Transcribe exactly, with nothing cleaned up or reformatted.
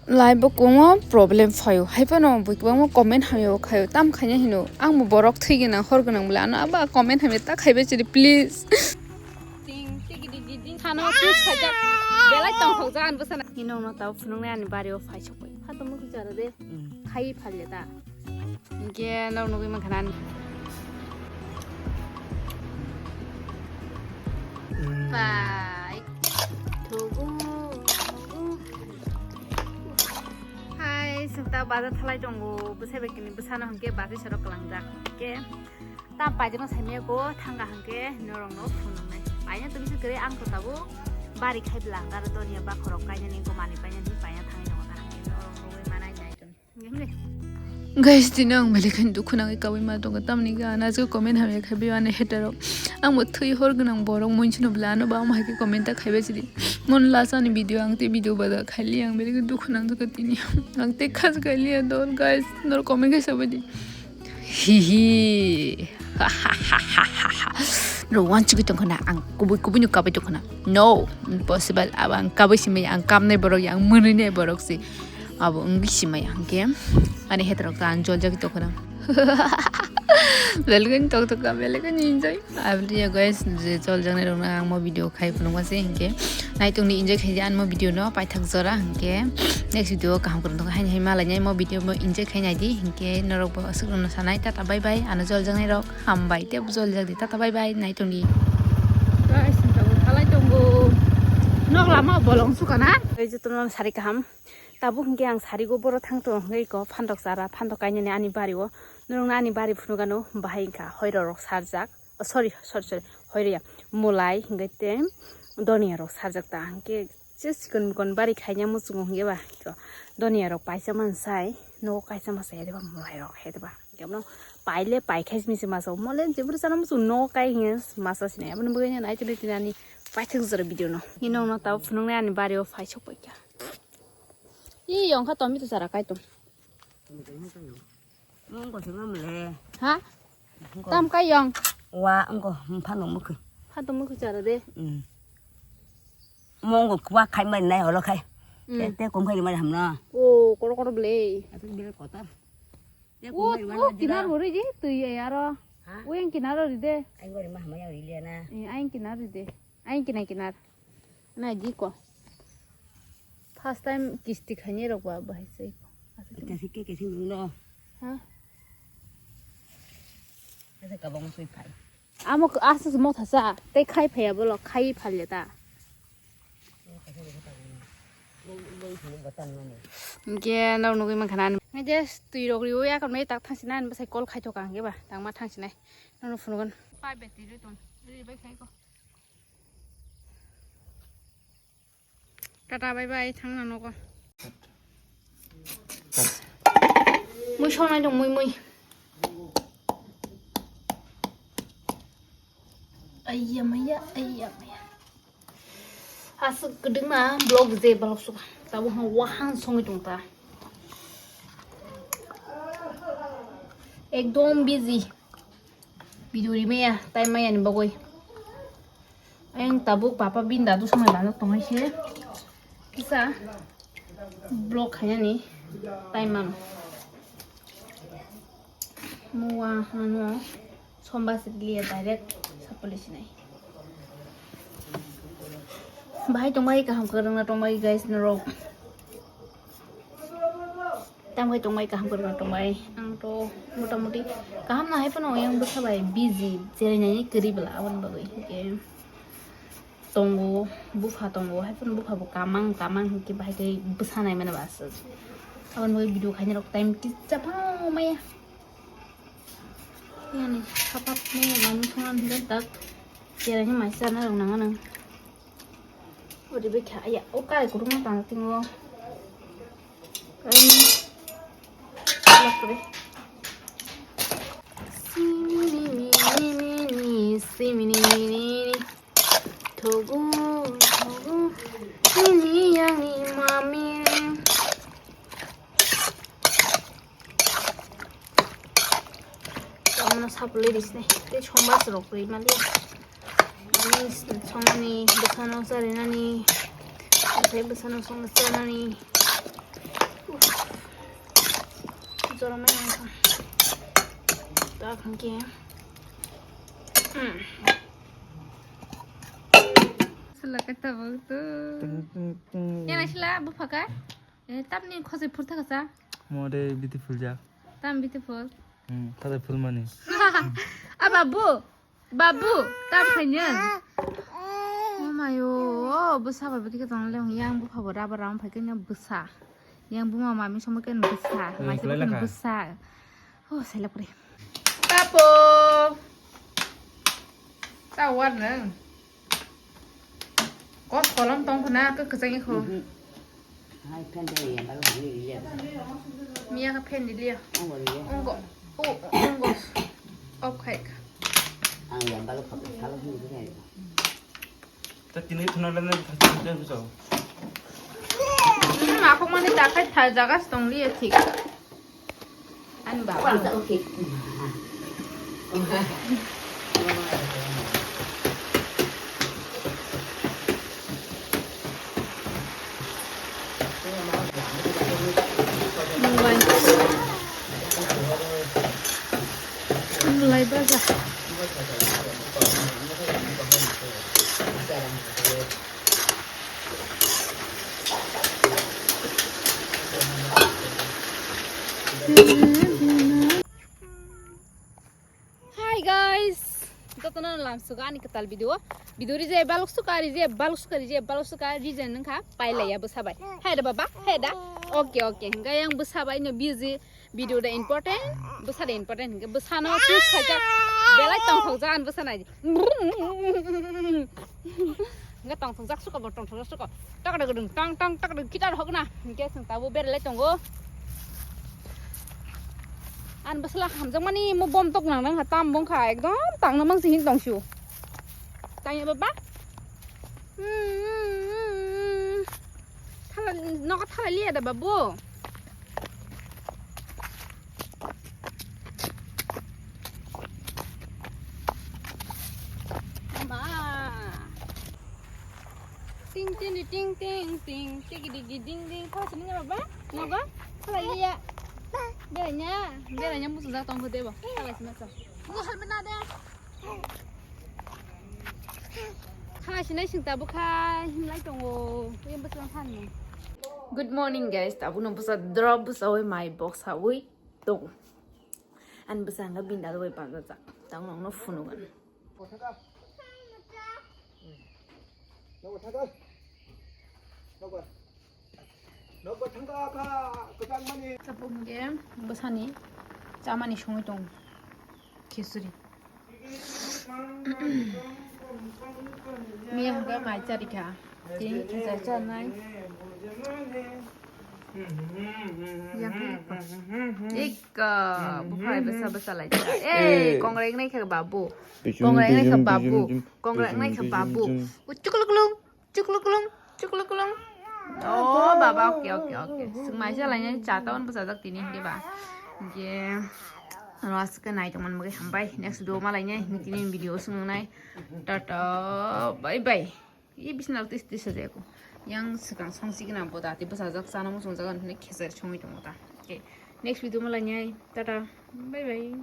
Life bo kwbangma problem phaio, hai phano bo kwbangma comment hamya bo khaio, tam khaina hino ang bo borok thwi gwnang hor gwnang bole ano abo comment hamya ta khaibai chini please. Ting, tigi digi ding. Sano tus khaijak. Belai tongthokjak ani bwsano. Hino no tao phunuknai ani bari o phai sokbai. Phato mukhi chara de. Mm. Khai phalya ta. Hinkhe no nugui mankha na ani. Mm. Pai. Thugu, thugu. Hai, sukta bazar thalai tongo. Bwsai bai kini bwsano hinkhe bazar sorok kalangjak. Hinkhe Ta paidino saimaya ko thangka hangke norokno phunuknai. Paina tumi se kwrwi ang ko tabuk bari khai bwla ang daro donia bakhorok kainani ko manwi painani paina thangwi tongo ta hangke norok rogwi manai nai tong. Guys, tini ang belai kheno dukhu nangwi kaui ma tongo, tamni hwnkhe ano aswk comment hamya khai bio ani hater rok. Ang bo thwi hor gwnang borok muinsino bwla ano ba omo hai khe comment ta khaibai sidi. Mon last ani video ang tei video bada khaili ang belai kheno dukhu nang jagha tini. Ang tei khas khaili ya dol guys, norok comment khe sabai di. Hihi. No wansugwi tongkha na ang kubui kubui no kabai tongkha na. No, impossible. Abo ang kabai simai ang kamnai borok ya ang mwnwinai borok si. Abo wngwi simai ang ke. Ani hetrok ta ang joljagwi tongkha na. Belai kheno tongthok kha, belai kheno enjoy. Aboni ya guys, je chol jangnai rok ang mo video khai phunukma se hinkhe. Naitung ni enjoy khaidi anmo video no paithak jora hinkhe. Next video kaham kwrwng tongkha haini hai malai nai mo video mo enjoy khai nai di hinkhe norok bo aswk rok no sanai tata bye bye ano chol jangnai rok hambai tei bo chol jak di tata bye bye naitung di. Guys, hinta bo thalai tongo. Nok lama bolong sukana. Ei jotono sari kaham. Tabuk hinkhe ang sari go boro thang tongo hinkhe iko phandok chara phandok kainani ani bari o. Norok no ani bari phunukano bahai hinkha hoiro rok sarjak. Oh, sorry, sorry, sorry, hoireya, mulai hinkhe tei donia rok sarjak ta, hinkhe je sikon mikon bari khaina muchungo hinkhe ba, to donia rok paisa mansai, nogo kaisa masa ya deba, mulai rok ya deba, hinkhe bono paile paikhai simi se masa, mole jeburu chana muchung nogo kai hinkhe masa sinai, aboni bagwi nai tini tini ani paithak jora video no, nini no tabo phunuknai ani bari o phai sok paikha, i yongkha tomato chara kai tong. Mongko se mamle. Ha? Tam kai yong. Wa, ongko, phano mukhi. Phano mukhi chara de. Mm. Mongko kwa khai mai nai holo khai. Mm. Te, te kom khai mai hamna. O, koro koro ble. Atu ble kota. Te kom khai mai. O, kinar hori ji, tui ya yaro. Ha? O yang kinar hori de. Ai gori ma hamaya hori le na. Eh, ai kinar hori de. Ain kinai kinar. Nai di ko. First time kisti khainai rok ba bahai sai ko. Kasi ke kasi nung lo. Ha? Kasi kabang sui phai. Amo asus mo thasa. Tei khai phaya bolo khai phalya ta. Ge nau nugui man khana. Ngai je tui rok riu ya kam nai tak thangsi nai ba sai call khai thoka ngai ba. Tang ma thangsi nai. Nau phunukon. Pai beti ri tong. Ri bai khai ko. Tata bye bye, thang na nogo. Mui songnai dong, mui, mui. Aiya maya, aiya maya. Aswk kwdwkma vlog je balok suka. Tabuk hwn wahang songwi tong ta. Ekdom busy. Video rimaya, time maya ni bagwi. Ayang tabuk papa bin dadu samai bana tongai se. Kisa vlog khainani time mano. Muwa hano somba sikliya direct sapoli sinai. Bahai tongbai kaham kwrwngna tongbai guys norok. Tamo hai tongbai kaham kwrwngna tongbai. Ang to motamuti kaham no hai phano yang bwsa bai busy, jerai nai kwrwi bwla aboni bagwi. Hinkhe tongo, bupha tongo, hai phano bupha bo kamang kamang hinkhe bahai tei bwsa nai mano ba aswk. Aboni bagwi video khaina rok time kisa phano maya. Yani sapat ni mani thongna hinkhe tak jerai ni mai sana rok nang nang. Ori bai kha, aya, o kare kuruma tang tingo. Ai, lakre. Simini, mini, mini, simini, mini, mini. Thogo, thogo, mini, yang, ni, mami. Tamno sapulwi risne. Tei sombar rok rwi mali. Ani songni bwsano charinani. Tei bwsano songno chanani. Choromai ang kha. Ta khang khe. Hmm. Sila kata bang tu. Teng, teng, teng. Yana sila bupha ka? Eh, tamni khosai phur thaka sa? More beautiful ja. Tam beautiful. Hmm, khosai phur mani. A babu. Babu, tam khainyo. Oh mayo, bwsa bai bwtwi khe tong le yang bupha bo rubber round phai khe bwsa. Yang buma mami somo khe bwsa, eh, maisa khe bwsa. Oh, selak pre. Papo. Ta war nang. Kos kolom tong khna, khe kwchang ikho. Mhm. Hai, fan de yang baru hang ni liya. Miya ka fan di liya. Ang baru liya. Ongko, o, ongko. Off khai ka. Ang yang baru kap, kalau hang ni liya. Ta tini thuna lana thajak bisa. Hmm, aku mana dakai thajak as tong liya thik. Ani baba. Mulai. Mulai baja. Hi guys, jotono lamsugo ani kwtal video. Video rije balok suka, rije balok suka, rije balok suka, rije nungkha pailaiya bwsabai. Hai da baba, hai da. Okay, okay. Hingga yang bwsabai no busy. Video da important, bwsa da important hingke bwsano choose khaijak. Belai tongthokjak ani bwsa nai. Hingke tongthokjak suka bo tongthokjak suka. Takadakadung tang tang takadakadung kitar hokna. Hingke chwng tabuk beralai tongo. Ani bwsala hamjakmani mo bom tok nang nang ha tam bongkha ekdom tangna mangsi hin tongsu. Tangya baba? Hmm. Thala, nogo thala liya da babu. Ma. Ting ting ting ting ting ting digi ding ding. Thala sini baba? Nogo? Thala liya. Beranya, beranya musu jak tong khode bo. Thala sini sa. Ni helmet na de. Kha sinai sing tabuk kha himlai tongo. Yang bwswng kha ni. Good morning guys. Tabuk no bwsa drop bwsa oi mai bok sa oi tong. An bwsa ang bini dal oi panja jak. Tang nong no phunu gan. Tabuk hingke bwsani chamani songwi tongo khichuri. Miya hwnkhe mai charikha. Tini khichari charnai. Yang ikka, buphai bwsa bwsa lai cha. Eh, kongrai wngnai kha babu. Kongrai wngnai kha babu. Kongrai wngnai kha babu. Chukluk lung. Chukluk lung, chukluk lung. Oh, baba, okay, okay, okay. Sungmai jalainai cha taon bwsajak tini hingke ba. Hingke aro aswk khe nai tongmani bagwi hambai. Next video malainai, tini video swngnai. Tata, bye bye. I bisna tis tis sajako. Yang swkang songsi gwnang bo dati bwsajak chana muchungjak ani khesar songwi tongo ta. Okay. Next video malainai. Tata, bye bye.